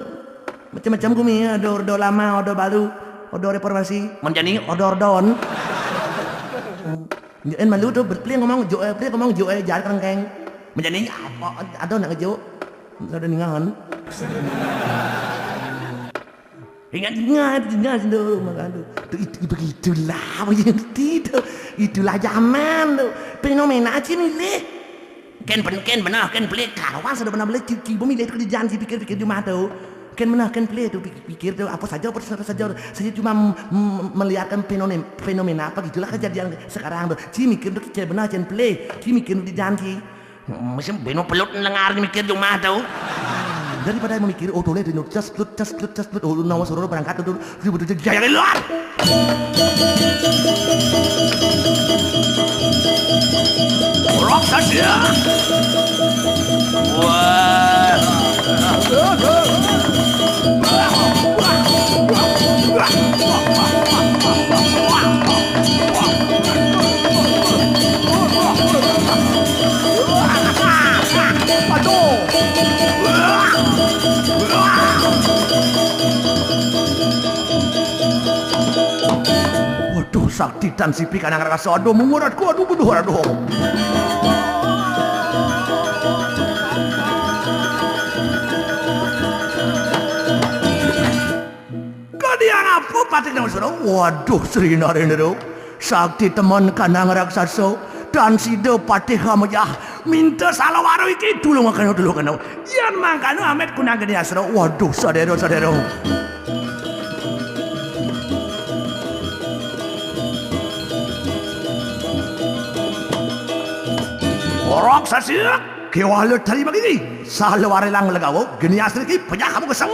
Macam-macam gumi, ada ordo lama, ordo baru, ordo reformasi. Menjadi ordo-ordon. Njoen malu tuh, berpelih ngomong jo, eh, pelih ngomong jo, eh, jar kerengkeng. Menjadi apa, ada nak ngejo. Ada ningan. Ingat, ingat, ingat tuh, makan tuh. Tuh, itu, begitulah, begitu tuh. Itulah zaman tuh. Fenomena aja milih. Ken ben-, ken benar, ken pelik. Karuan sudah benar beli, ci, ci, milih tuh dijanji, pikir-pikir di mata tuh. Ken benar, ken pelik tuh, pikir, pikir tuh, apa saja, apa saja. Saya cuma m-, m-, melihatkan fenomena, fenomena apa gitulah kejadian sekarang tuh. Ci mikir tuh, ken benar, ken pelik. Ci mikir tuh dijanji. Masih beno pelut lengar mikir di mata tuh. Daripada memikir, oh, tuh, lihat, ini cas, lut, cas, lut, cas, lut, oh, nawa suruh berangkat tuh, tuh, tuh, tuh, tuh, jaya keluar. Rock saja. Wah. Aduh. Waduh, sakti tan sipi kanang rasa. Aduh, menguratku. Aduh, beduh, aduh. Kadian apa Patih Nawasura? Waduh, Sri Narendra. Sakti temen kanang raksasa. Dan sida Patih Hamajah. Minta salawara iki tulungaken, tulungaken. Yan mangkana amit kunang geni asra. Waduh, sadera, sadera. Orok sasira, kewala tali magini. Salawara lang legawa, geni asra iki pejah kamu keseng.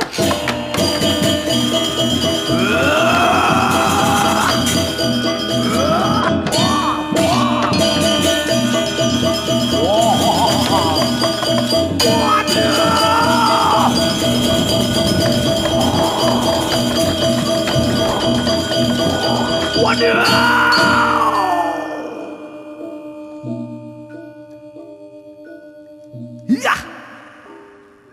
Waduh! Yah!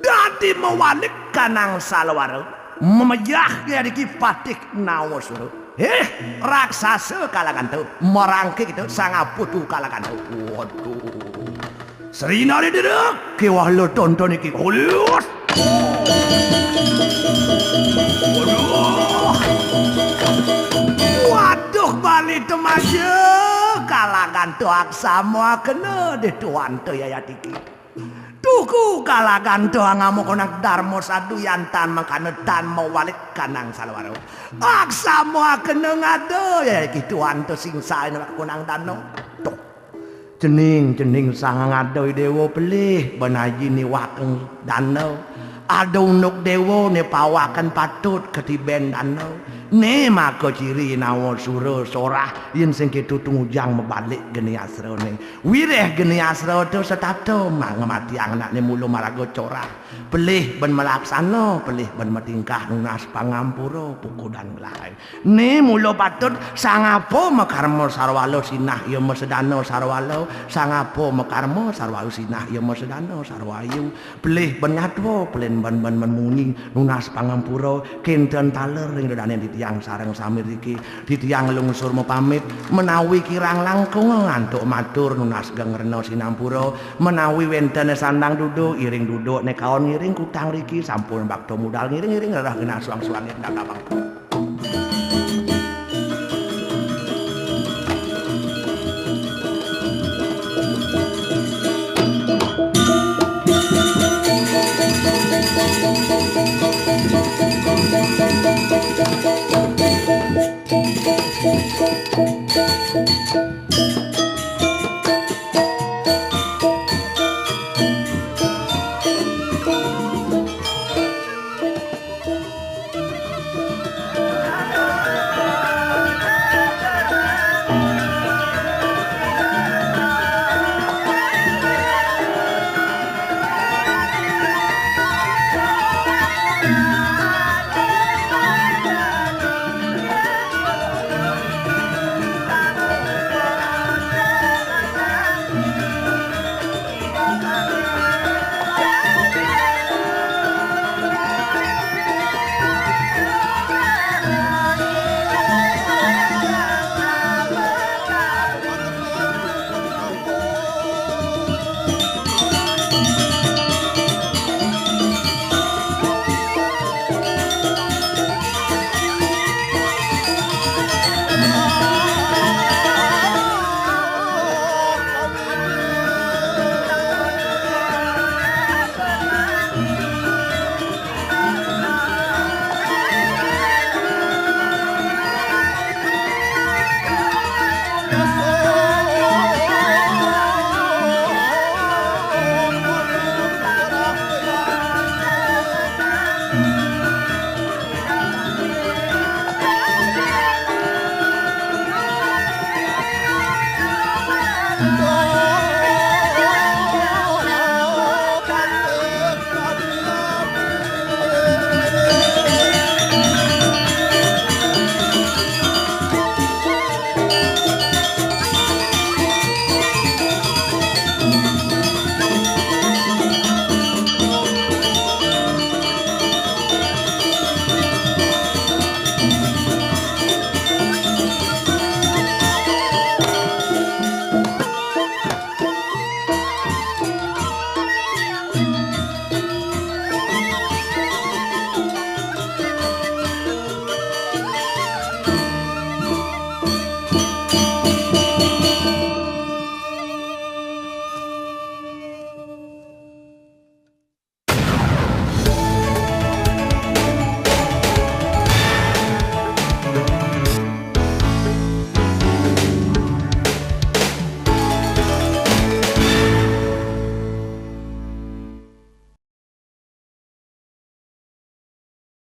Dadi mawalik kanang salawara, mamejah ya iki Patih Nawasura. Eh, raksasa Kalaganta, marangkik to Sang Aputu Kalaganta. Waduh. Srina dedek, kewah lo tonton iki. Hulus. Waduh. Waduh, bali temaja. Kalaganta aksama kena deh tuan to yayat iki. Tuku Kalaganta angama konang darma saduyantan mangkana tan mawalik kanang salwara. Aksama kena ngada ya iki tuan to singsain konang dana. Tuh. Cening, cening sang ngada dewa pelih, ben aji niwakeng dana. Ada unduk dewa ne pawakan patut ketiben dana. Ne maka ciri nawa sura sorah, yen sing ketu tungujang mebalik geni asrane. Wireh geni asra tu setata mang ngematiang anakne mula maraga corah. Pelih ben melaksana, pelih ben matingkah nunas pangampura pukudan gelahai. Ne mula patut sangapa makarma sarwala sinah ya masedana sarwala, sangapa makarma sarwala sinah ya masedana sarwayu. Pelih ben nyatwa, pelih ben ben ben munyi nunas pangampura, kenten taler ring dedane titiang sareng sami riki. Titiang lungsur mapamit, menawi kirang langkung antuk matur nunas geng rena sinampura, menawi wenten sandang duduk, iring duduk ne kaon ngiring kutang riki, sampun bakto mudal ngiring-iring rerah genah suang-suang ing dagabang.